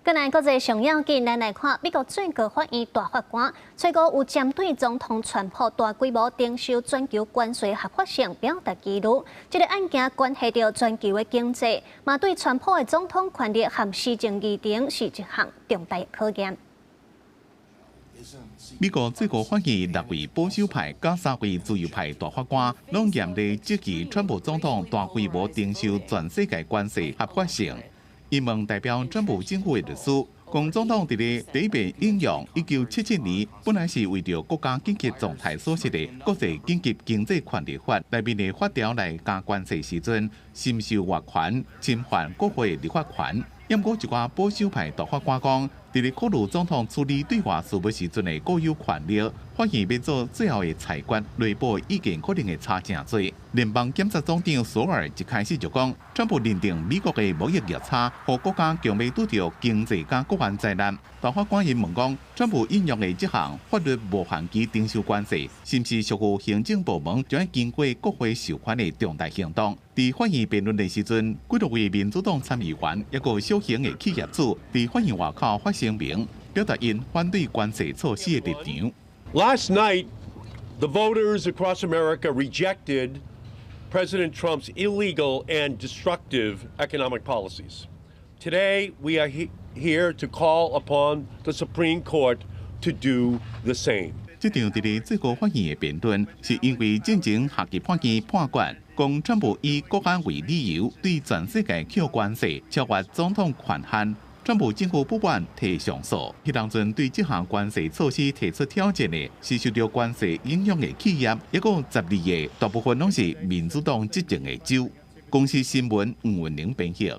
過來國際上要緊，咱來看美國最高法院大法官，吹過有針對總統川普大規模徵收全球關稅合法性表達疑慮。這個案件關係著全球的經濟，嘛對川普的總統權力和施政議程是一項重大考驗。美國最高法院六位保守派佮三位自由派大法官，攏嚴厲質疑川普總統大規模徵收全世界關稅合法性。𪜶問代表川普政府的律師，講總統佇咧第一遍引用1977年本來是為著國家緊急狀態所設的國際緊急經濟權力法內面的法條來加關稅時陣，深受越權，侵犯國會立法權。毋過一寡保守派大法官講，佇咧考慮總統處理對外事務時陣的固有權力，法院欲做最後的裁決，內部意見可能會差誠濟。聯邦檢察總長索爾一開始就講，川普認定美國的貿易逆差，予國家強欲拄著經濟佮國安災難。大法官𪜶問講，川普引用的這項法律無限期徵收關稅，是毋是屬於行政部門將愛經過國會授權的重大行動？佇法院辯論的時陣，幾多位民主黨參議員抑閣小型的企業主佇法院外口發聲明，表達𪜶反對關稅措施的立場。 Last night, the voters across America rejected President Trump's illegal and destructive economic policies. Today, we are here to call upon the Supreme Court to do the same. 這場佇咧最高法院的辯論，是因為進前下級法院判決，講川普以國安為理由對全世界扣關稅，超越總統權限。川普政府不滿提上訴，彼當陣對這項關稅措施提出挑戰的，是受著關稅影響的企業，抑閣12個，大部分攏是民主黨執政的州。公視新聞吳文玲編譯。